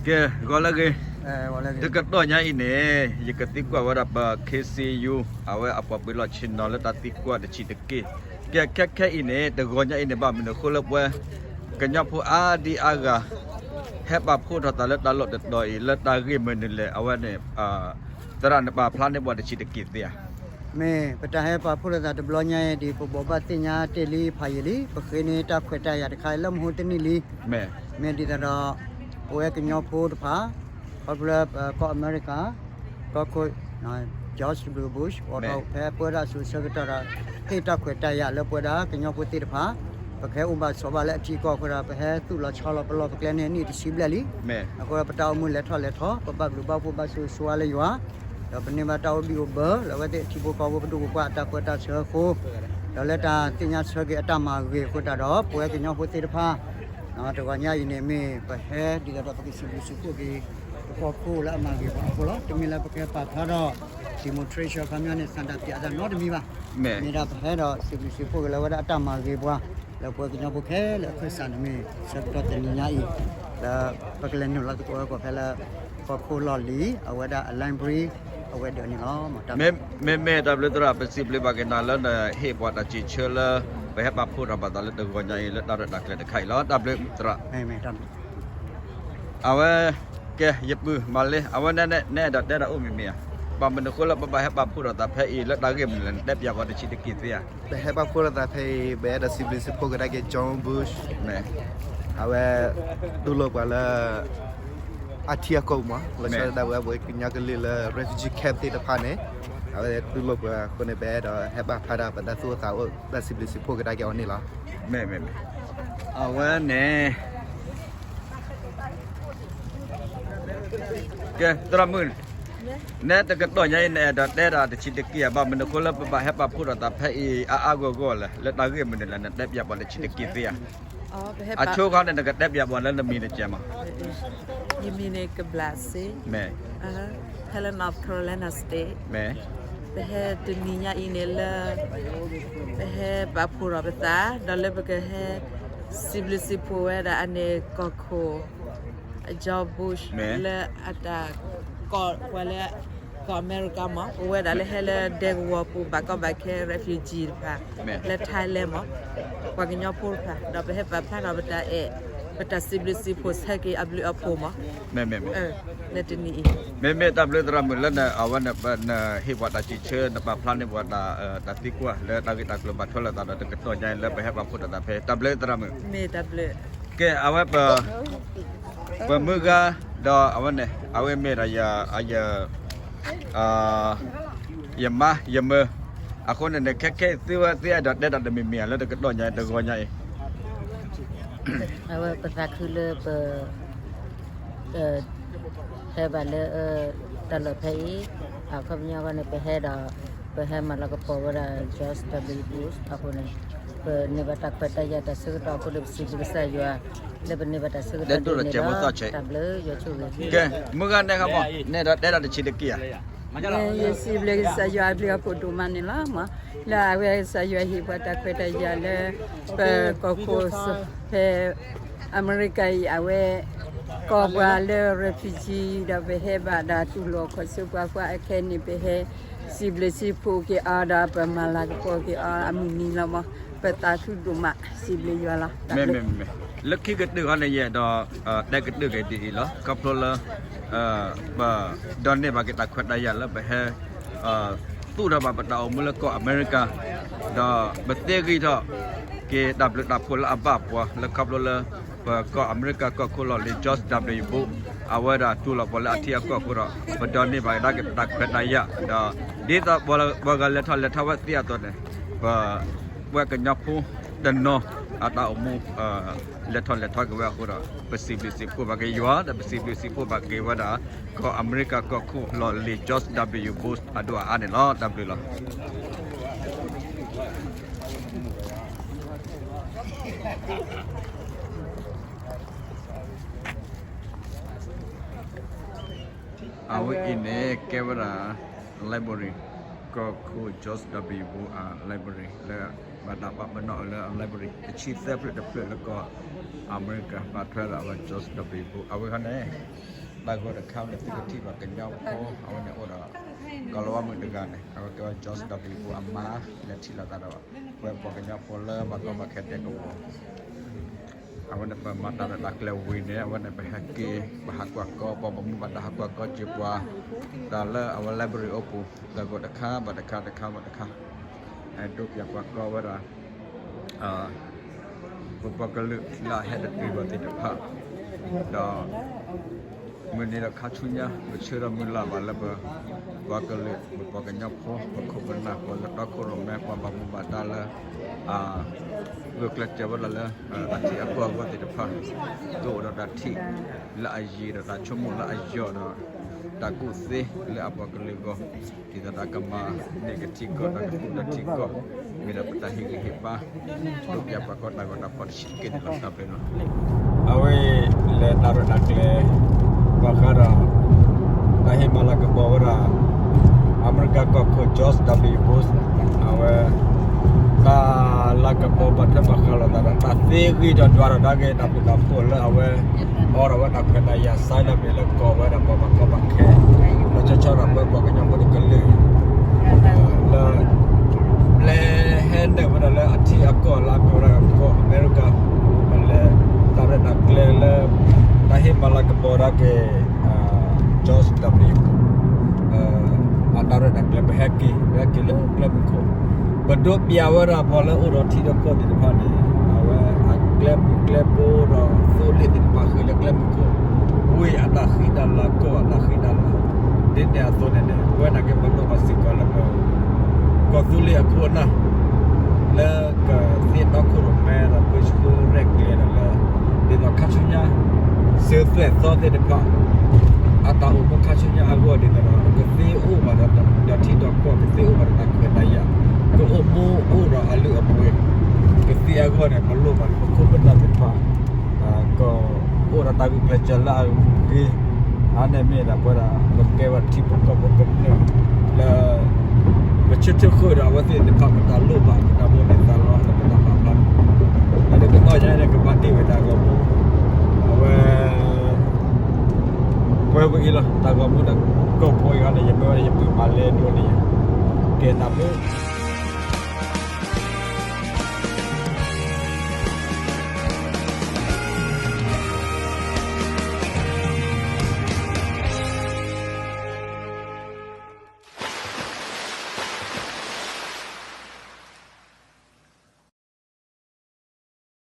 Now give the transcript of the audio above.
ကဲ ဂီၤလၢအဂ့ၤ, တကတီၢ်ညါအံၤန့ၣ် ယကသံကွၢ်ဝဲဒၣ်ပ K C U အဝဲအပှၤပှ့ၤလီၢ်ဆ့ၣ်နီၤလၢတၢ်သံကွၢ်တဆံးတက့ၢ်. ကဲ ခဲခဲအံၤန့ၣ် တဂီၤညါအံၤန့ၣ် ဘၣ်မနုၤအဃိလၢပဝဲ ကညီဖိအါဒံအါဂၤ ဟဲပာ်ဖှိၣ်ထီၣ်သးလၢတၢ်လီၢ်တတီၤအံၤ လၢတၢ်ဂ့ၢ်မနုၤလဲၣ် အဝဲန့ၣ် သရၣ်နပာ်ဖျါန့ၢ်ပှၤတဆံးတက့ၢ်သ့ဧါ. မ့ၢ်ပတၢ်ဟဲပာ်ဖှိၣ်ထီၣ်သးတဘျီညါအံၤ ဒ်ပဘိးဘၣ်သ့ၣ်ညါတ့ၢ်လံဖးယံာ်လံ ပဃ့န့ၢ်တၢ်ခွဲးတၢ်ယာ်တခါလၢမဟိတနံၣ်လံ. မ့ၢ်ဒ်သိးဒီး ပဝဲကညီဖိတဖၣ် ခီဖျိလၢပကီၢ်အမဲရကၤ ကီၢ်ခိၣ် George W Bush အိးထီၣ်ဖဲပဝဲဒၣ်အစိၤဆၢကတီၢ်ဒီး ဟ့ၣ်တၢ်ခွဲးတၢ်ယာ်လၢပဝဲဒၣ်ကညီဖိသ့ၣ်တဖၣ် ပကဟဲအိၣ်ဘၣ်ဆိးဘၣ်လၢအထံအကီၢ်အဃိဒီး ပဟဲသူၣ်လီၤဆီလီၤပလီၢ်ပကျဲန့ၣ် နံၣ်တဆံဘျဲၣ်လံ. အဃိဒီးပတၢ်အိၣ်မူလဲၤထီၣ်လဲၤထီ ပဘၣ်ဘျုးဘၣ်ဖှိၣ်ဘၣ်ဆိၣ်ဂ့ၤဆိၣ်ဝါလၢယွၤ ဒီးပန့ၢ်ဘၣ်တၢ်အိၣ်ဘံၣ်အိၣ်ဘၢ လၢအဝဲသ့ၣ်ထံဖိကီၢ်ဖိပဒိၣ်ပပှၢ်အတၢ်ကွၢ်တၢ်ဆၢအဃိ ဒီးလၢတၢ်သ့ၣ်ညါဆၢက့ၤအတၢ်မၤဂ့ၤအဃိသတးဒီး ပဝဲကညီဖိသ့ၣ်တဖၣ် တဂီၤညါအံၤန့ၣ်မ့ၢ် ပဟဲဒ်သိးဒီးပကစံးဘျုးစံးဖှိၣ်က့ၤ ပကီၢ်ခိၣ်လၢအမၤဂ့ၤပှၤအဃိလီၤ. တမ့ၢ်လၢပကဟဲပာ်ဖျါထီၣ် demonstration ခီပညီန့ၣ် ဆန္ဒပြ အတၢ်နီတမံၤဘၣ်. မ့ၢ်ဒၣ်ပဟဲဒီးစံးဘျုးစံးဖှိၣ်က့ၤလၢဝဲဒၣ်အတၢ်မၤဂ့ၤပှၤ လၢပဝဲကညီဖိခဲလၢာ်အခၢၣ်စးန့ၣ်မ့ၢ် ဆၢကတီၢ်တနံၤညါအံၤ လၢပကလဲၤနုာ်လီၤသကိးဝဲကီၢ်ဖဲလၢ ကီၢ်ခိၣ်လီၢ်လံၤ အဝဲဒၣ်အ library အဝဲဒၣ်န့ၣ်လီၤ. မ့မ့ၢ်တၢ်ဘျုးသရၣ် ပစံးဘျုးဘၣ်က့ၤနၤလၢနဟ့ၣ်ပှၤတၢ်စံးဆၢလၢ ပဟဲပာ်ဖှိၣ်ထီၣ်ဘၣ်သးလၢတဂီၤညါအံၤ လၢတၢ်ရဲၣ်တၢ်ကျဲၤတခါအံၤလီၤ. တၢ်ဘျုးသရၣ် အဝဲ ကဲ ယပုၢ်မၤလ့ အဝဲနဲနဲ နအဲၣ်ဒိးတဲတၢ်အိၣ်မံၤမံၤဧါ. ဘၣ်မနုၤအဃိလၢပဘၣ်ဟဲပာ်ဖှိၣ်ထီၣ်သးဖဲအံၤ လၢတၢ်ဂ့ၢ်မနုၤလဲၣ် နတဲပျးပှၤတဆံးတက့ၢ်သ့ဧါ. ပဟဲပာ်ဖှိၣ်ထီၣ်သးဖဲအံၤ ပအဲၣ်ဒိးစံးဘျုးစံးဖှိၣ်ကဒါက့ၤ John Bush အဝဲ တူၢ်လိာ်ပှၤလၢ အထံအကီၢ်မး လီၤဆီဒၣ်တၢ်ဝဲပှၤကညီကလုာ်လၢ refugee camp သ့ၣ်တဖၣ်န့ၣ် အဝဲတူၢ်လိာ်ပှၤအဃိန့ၣ် ပအဲၣ်ဒိးဟဲပာ်ဖျါဒၣ်ပတၢ်သူၣ်အိၣ်သးအိၣ် တၢ်စံးဘျုးစံးဖှိၣ်ကဒါက့ၤအီၤန့ၣ်လီၤ. မ့ၢ်မ့ၢ်မ့ၢ် အဝဲန့ၣ် ကဲ သရၣ်မုၣ် နဲတကတီၢ်ညါအံၤ နအဲၣ်ဒိးတဲတၢ်တဆံးတက့ၢ်ဧါ. ဘၣ်မနုၤအဃိလၢပဘၣ်ဟဲပာ်ဖှိၣ်ထီၣ်သးဖဲအံၤ အါအါဂီၢ်ဂီၢ်လဲၣ် လၢတၢ်ဂ့ၢ်မနုၤလဲၣ် နတဲပျးပှၤတဆံးတက့ၢ်သ့ဧါ. အဆိခီန့ၣ် နကတဲပျးပှၤလၢနမံၤနကဲမး. ယမံၤန့ၣ် ကဘျးစ့ မ့ၢ် ဖဲလၢ North Carolina State မ့ၢ် ပဟဲတနံၤညါအံၤန့ၣ်လၢ ပဟဲပာ်ဖှိၣ်ထီၣ်ပသး ဒီးလၢပကဟဲ စံးဘျုးစံးဖှိၣ်ဝဲဒၣ်အန့ၣ် ကီၢ်ခိၣ် George Bush လၢအတၢ်ကိးပှၤလၢ ကီၢ်အမဲရကၤမး ပဝဲဒၣ်လၢဟဲလၢဒဲကဝီၤပူၤ ဘၣ်ကီဘၣ်ခဲ refugee တဖၣ် လၢ Thailand မး ပှၤကညီဖိတဖၣ် ဒီးပဟဲပာ်ဖျါထီၣ်ပတၢ်အဲၣ် ပတၢ်စံးဘျုးစံးဖှိၣ်ဆၢက့ၤအဘျုးအဖှိၣ်မး လၢတနံၤအံၤ မ့မ့ၢ်တၢ်ဘျုးသရၣ်မုၣ်လၢန အဝဲန့ၣ် နဟ့ၣ်ပှၤတၢ်စံးဆၢ နပာ်ဖျါန့ၢ်ပှၤတၢ် တၢ်သံကွၢ်လၢတၢ်ဂ့ၢ်တၢ်ကျိၤဘၣ်ထွဲလိာ်သးဒီးတကတီၢ်ညါအံၤလၢပဟဲပာ်ဖှိၣ်ထီၣ်သးဖဲ တၢ်ဘျုးသရၣ်မုၣ် ကဲ အဝဲ ပမုၢ်ဂၤ ဒီးအဝဲန့ၣ် အဝဲမ့ၢ်ဒီးယ ယမါယမၢ အဃိန့ၣ်န့ၣ် ခဲခဲအံၤသုဝဲသ့အဲၣ်ဒိးတဲတၢ်တမံၤမံၤဧါ လၢတကတီၢ်ညါအံၤတဂီၤညါအံၤ အဝဲပသးခုလၢပ ဟဲဘၣ်လၢ တၢ်လီၢ်ဖဲအံၤ အခီပညီအဂီၢ်န့ၣ် ပဟဲဒီး ပဟဲမၤလၤကပီၤဝဲဒၣ် George W Bush အဃိန့ၣ် ပန့ၢ်ဘၣ်တၢ်ခွဲးတၢ်ယာ်တၢ်ဆၢကတီၢ်အဃိဒီး ပစံးဘျုးကစၢ်ယွၤ လၢပန့ၢ်ဘၣ်တၢ်ဆၢကတီၢ်ဒ်န့ၣ်လီၤ. တၢ်ဘျုးယွၤဆိၣ်ဂ့ၤ ကဲ မုၢ်ဂၤနဲခီမး နဲဒိးတဲဒၣ်တဆံးတက့ၢ်ဧါ. ယစံးဘျုးကစၢ်ယွၤအဘျုးအဖှိၣ်ဒိၣ်မးန့ၣ်လီၤမး လၢအဝဲကစၢ်ယွၤဟ့ၣ်ပှၤတၢ်ခွဲးတၢ်ယာ်လၢ ပကီၢ်ခိၣ် ဖဲ အမဲရကၤအံၤ အဝဲ ကိးပှၤလၢ refugee ဒီးပဟဲဘၣ်ဒီးတူၢ်လိာ်ခီၣ်ဆၢပှၤကွၢ်အခဲန့ၣ် ပဟဲစံးဘျုးစံးဖှိၣ်က့ၤအီၤဒီးပမၤလၤကပီၤက့ၤအီၤအမုၢ်နံၤလီၤမး ပသးခုဒိၣ်မး စံးဘျုးယွၤလီၤ. မ့မ့ၢ် လၢခံကတၢၢ်ခီန့ၣ် ယအဲၣ်ဒိး တဲကတၢၢ်က့ၤဒ်အံၤလီၤ. ခီဖျိလၢ ပ ဒိးန့ၢ်ဘၣ်က့ၤတၢ်ခွဲးတၢ်ယာ်လၢပဟဲ သူၣ်ထီၣ်ဘၣ်ပတၢ်အိၣ်မူလၢကီၢ်အမဲရကၤ ဒီးပသ့ဂံၢ်ထီၣ်က့ၤတၢ်ဘျုးတၢ်ဖှိၣ်လၢအဘၣ်ပှၤလၢခီဖျိလၢ ပကီၢ်အမဲရကၤကီၢ်ခိၣ်လီၢ်လံၤ George W Bush အဝဲဒၣ်တူၢ်လိာ်ပှၤလၢအထံအကီၢ်အဃိဒီး ပဒိးန့ၢ်ဘၣ်ကဒါက့ၤပတၢ်ခွဲးတၢ်ယာ် ဒီးဒ်သိးပှၤဂၤလဲၤထီၣ်လဲၤထီဝဲသ့အသိးန့ၣ် ပ ပဝဲကညီဖိတနီၤအတၢ်အိၣ်မူ လဲၤထီၣ်လဲၤထီက့ၤဝဲအဃိဒီး ပစံးဘျုးစံးဖှိၣ်ဘၣ်က့ၤယွၤ ဒီးပစံးဘျုးစံးဖှိၣ်ဘၣ်က့ၤဝဲဒၣ် ကီၢ်အမဲရကၤကီၢ်ခိၣ်လီၢ်လံၤ George W Bush အဒိၣ်အအါန့ၣ်လီၤ. တၢ်ဘျုးလီၤ. အဝဲအံၤန့ၣ် ကဲဝဲဒၣ် library ကီၢ်ခိၣ် George W Bush အ library လၢ ဘၣ်တၢ်ပာ်ပနီၣ်အီၤလၢအ library တဆံသၢဖျၢၣ်တဖျၢၣ်လၢကီၢ်အမဲရကၤ ပာ်ထွဲဒီးအဝဲ George W Bush အဝဲခီန့ၣ် တၢ်ဂီၤတခါန့ၣ် သုကထံၣ်ဘၣ်ကညီဖိ အဝဲန့ၣ်အိၣ်ဒီး ကီၤလၤဝါမုၣ်တဂၤန့ၣ် အဝဲကဲဝဲ George W Bush အမါ လဲၤထံၣ်လိာ်သးဒီး ပဝဲပှၤကညီဖိလၢဘၣ်ကီဘၣ်ခဲဒဲးကဝီၤ အဝဲန့ၣ် ပမၤတၢ်ရဲၣ်တၢ်ကျဲၤဝံၤန့ၣ် အဝဲန့ၣ် ပဟဲက့ၤ ပဟးကွၢ်ကီ ပှၤဘၣ်မူဘၣ်ဒါဟးကွၢ်ကီက့ၤပှၤ တၢ်လၢအဝဲ library အိၣ်ပူၤ တၢ်ဂီၤတခါဘၣ်တခါ တခါဘၣ်တခါ ဒိးပၠးကွၢ်ကီဝဲဒၣ် ပပှၤကလုာ်လၢအဟဲတတုၤဘၣ်သ့ၣ်တဖၣ် ဒီး မုၢ်နံၤဒီးခါဆူညါ ပဆၢဒီးမုၢ်လၢ်ဘၣ်လၢပ ပှၤကလုာ် ပပှၤကညီဖိ ပခိၣ်ပနၢ် ပှၤလၢတီခိၣ်ရိၣ်မဲ ပှၤဘၣ်မူဘၣ်ဒါလၢ အ ဂုာ်ကျဲးစၢးဝဲဒၣ်လၢ တၢ်ထံၣ်အကီၢ်အဂီၢ်သ့ၣ်တဖၣ် ကအိၣ်ဒီးတၢ်ထံၣ်လၢအယံၤဒီးတၢ်ဆိကမိၣ်လၢအယိာ်ဒီး တၢ်ကူၣ်သ့လၢအပှၤကလုာ်အဂီၢ် ဒ်သိးတၢ်ကမၤန့ၢ်ကထံကီၢ် တၢ်ကသူၣ်ထီၣ်ထံကီၢ် မ့ၢ်ဒီးပတၢ်ဟ့ၣ်ဂံၢ်ဟ့ၣ်ဘါ ဒိးပၠးကွၢ်ကီတၢ်ဂီၤတၢ်ဖီၣ်တဆံးတက့ၢ်န့ၣ်လီၤ. တၢ်ဘျုးလီၤ. အဝဲအံၤ လဲၤတၢ်ရဲၣ်တၢ်ကျဲၤ ဘၣ်ဃးဒီး တၢ်ဟ့ၣ်မၤလၤကပီၤဝဲဒၣ် အမဲရကၤကီၢ်ခိၣ် George W Bush အဝဲ တၢ်လၤကပီၤဘၣ်ထွဲဘၣ်ဃးလိာ်သးဒီး တၢ်သ့ဂံၢ်ဒီးဒွးဒီးဒၣ်က့ၤ တၢ်ဘျုးတၢ်ဖှိၣ်လၢအဝဲ အိးထီၣ်ဝဲတၢ်ခွဲးတၢ်ယာ် စဲလၢမ့ၢ်လၢကီၢ်ဝဲဒၣ်ပှၤဘၣ်ကီဘၣ်ခဲ လီၤဆီဆီဒၣ်ပဝဲပှၤကညီဖိတကလုာ် လၢ ပျဲဟဲနုာ်ဝဲဒၣ်လၢအထံအကီၢ်လၢအမ့ၢ်ဝဲဒၣ်ကီၢ်အမဲရကၤ ပလဲၤ တၢ်ရဲၣ်တၢ်ကျဲၤလၢ တၢ်ဟ့ၣ်မၤလၤကပီၤဒၣ်က့ၤ George W အတၢ်ရဲၣ်တၢ်ကျဲၤ ပဟဲက့ၤ ပဟဲက့ၤလၢကျဲမုၢ်ခိၣ် ပဒိးပၠးဝဲဒၣ်ပှၤလၢအိၣ်ဒီးထံဒီးကီၢ်သ့ၣ်တဖၣ်န့ၣ် အဝဲအကျဲမုၢ်ကျဲဘိဒီးသိလ့ၣ်သ့ၣ်တဖၣ်ဃ့လၢကျဲမုၢ်ခိၣ် ဝ့ၢ်အတၢ်ဃံတၢ်လၤ ကီၢ်အတၢ်ဃံတၢ်လၤ ဒ်န့ၣ်အသိးန့ၣ်န့ၣ် ပဝဲဒၣ်က့ၤပလိၣ်ဘၣ်စ့ၢ်ကီးလၢပ ကီၢ်သူလ့ၤအခိၣ်အနၢ် လၢကသ့တီခိၣ်ရိၣ်မဲဒီးပၢဆှၢရဲၣ်ကျဲၤဒီးလၢ ဒ်သိးခါဆူညါ စၢၤသွဲၣ်သီသ့ၣ်တဖၣ် အတၢ်အိၣ်မူခါဆူညါအဂီၢ်ဒ်သိးဒီး ကသ့အိၣ်ဘၣ်ဒီးတၢ်ထံဒီးကီၢ် ကသ့အိၣ်ဘၣ်ဒီးတၢ်ခွဲးတၢ်ယာ် ကအိၣ်မူအိၣ်ဒီးအလုၢ်အပှ့ၤ ကသ့အဂီၢ်န့ၣ် ပလိၣ်ဘၣ်လၢပခိၣ်ပနၢ်သ့ၣ်တဖၣ် ကအိၣ်ဒီးတၢ်ဂုာ်ကျဲးစၢးလၢအဂ့ၤ အါန့ၢ်မ့ၢ်ဒၣ်ပဝဲဒၣ် ပကဲဝဲထံဖိကီၢ်ဖိကမျၢၢ်လၢ ပဆၢထၢၣ်ဃုာ်ဒီးအဝဲသ့ၣ်တဖၣ် ပတၢ်လိၣ်ဘၣ် ပတၢ်မိၣ်န့ၢ်သးလီ ဒီးပတၢ်ပာ်ဖျါ လၢတကတီၢ်ညါန့ၣ် ကဘၣ်တ့ၢ်ဝဲတၢ်ဂီၤမူ အဝဲ ပှဲၤဝဲအံၤလီၤ. တၢ်ဂီၤမူတကီၢ်ဖိအံၤန့ၣ် ယမ့ၢ်ဝဲဒၣ်ယပုၢ်မၤလဲဒိးန့ၢ်ယၤ ကဲတၢ်ဘျုး